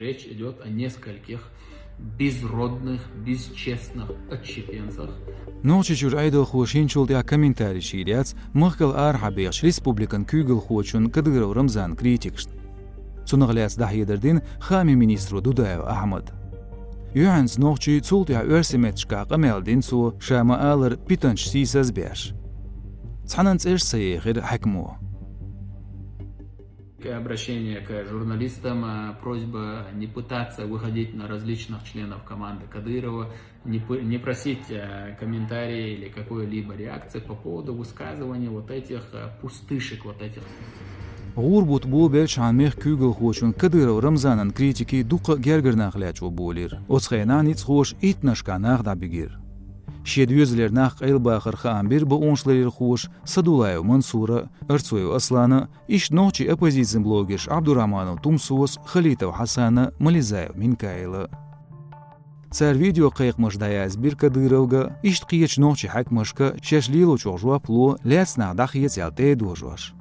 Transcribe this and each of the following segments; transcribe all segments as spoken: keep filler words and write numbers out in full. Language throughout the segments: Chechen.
Речь идёт о нескольких безродных, бесчестных отщепенцах. Нохчийчуьра Ӏедалхоша хӀинцачул тӀехьа комментареш йийр яц махкал арахьа бехача республикан куьйгалхочун Кадыров Рамзанан критикашна. Цунах лаьцна дӀахьедар дина хааман министро Дудаев Ахьмада. Юьхьанца нохчий, цул тӀехьа оьрсийн метташкахь къамел дина цо, ша ма-аллара, питанчаш сийсаз а беш. Цхьаннан цӀераш ца ехира хьаькамо. Обращение к журналистам, э, просьба не пытаться выходить на различных членов команды Кадырова, не, п- не просить э, комментарии или какой-либо реакции по поводу высказывания вот этих э, пустышек, вот этих. ГӀура бутт бо белчхьан мехка куьйгалхочун Кадыров Рамзанан критике дуккха а гергара нах лечкъо болийра. Оцу хенахь ницкъахоша иттаннашкахь нах дӀабигира. Шен доьзалера нах къайлабахар хаам бира бакъонашларъярхоша Садулаев Мансура а, Арцуев Аслана а, иштта нохчийн оппозицин блогерш Абдурахманов Тумсоса а, Халитов Хьасана а, Мализаев Минкаила а. Цара видеокхайкхамаш дӀаязбира Кадыровга, иштта кхечу нохчийн хьаькамашка шаьш лелочух жоп ло, лаьцна нах дӀахеца аьлла тӀе а дожош.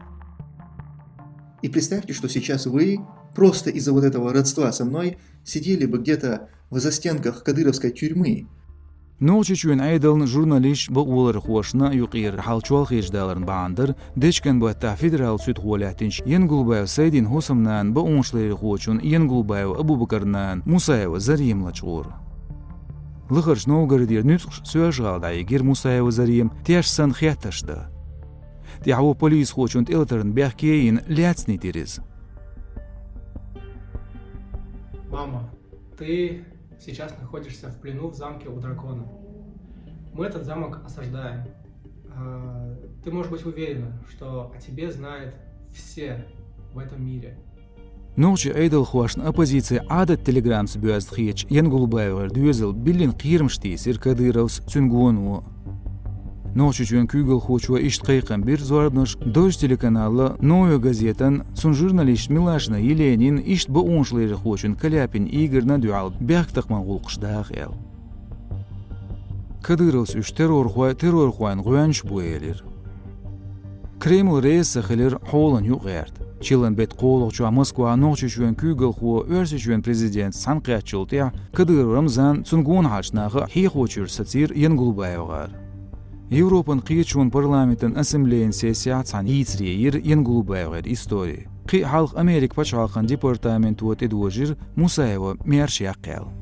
И представьте, что сейчас вы просто из-за вот этого родства со мной сидели бы где-то в застенках кадыровской тюрьмы. Нохчийчоьнан Ӏедална, журналисташна, бакъоларъярхошна юкъера хьал чолхечу даларна бахьана дара дечкен-баттахь федералан суьдхо лаьттинчу Янгулбаев Сайдин хӀусамнанна бакъонашларъярхочун Янгулбаев Абубакаран нана Мусаева Зарема лачкъор. Лахарчу Новгородера нуьцкъаша Соьлжа-ГӀала дӀайигира Мусаева Зарема, теш санна хеттарш дан. ТӀаьхьо полисхочун тӀелатарна бехке а йина, лаьцна йитира иза. Мама, ты сейчас находишься в плену в замке у дракона. Мы этот замок осаждаем. А, Ты можешь быть уверена, что о тебе знают все в этом мире. Нохчийн Ӏедалхошна оппозицин Ӏадат телеграмца боьзна хетачу ЯнгулбаевгӀеран доьзална биллина кхерамаш тийсира Кадыровс, цуьнан гоно а. Нохчийчоьнан куьйгалхочо иштта кхайкхам бира зорбанашка Дождь телеканалан, Новая газетан, цуьнан журналистан Милашина Еленин, иштта бакъонашларъярхочун Каляпин Игорна а дуьхьал бехктакхаман гӀуллакхаш даха аьлла. Кадыровс уьш террорхой, террорхойн гӀоьнчаш бу элира. Кремль реза ца хилира хьолан юкъагӀерта. Чиллан беттан кхоалгӀачохь Москвахь Нохчийчоьнан куьйгалхо, Оьрсийчоьнан президентаца цхьаьнакхеттачул тӀаьхьа Кадыров Рамзан а, цуьнан гонахьарчу наха а хьехочуьра сацийра ЯнгулбаевгӀар. Европан Кхеташонан парламентан ассамблеян сессехь цхьаьна йийцаре йира ЯнгулбаевгӀеран истори. Кхин а хьалха Американ пачхьалкхан департаменто тӀедожийра Мусаева маьрша яккха аьлла.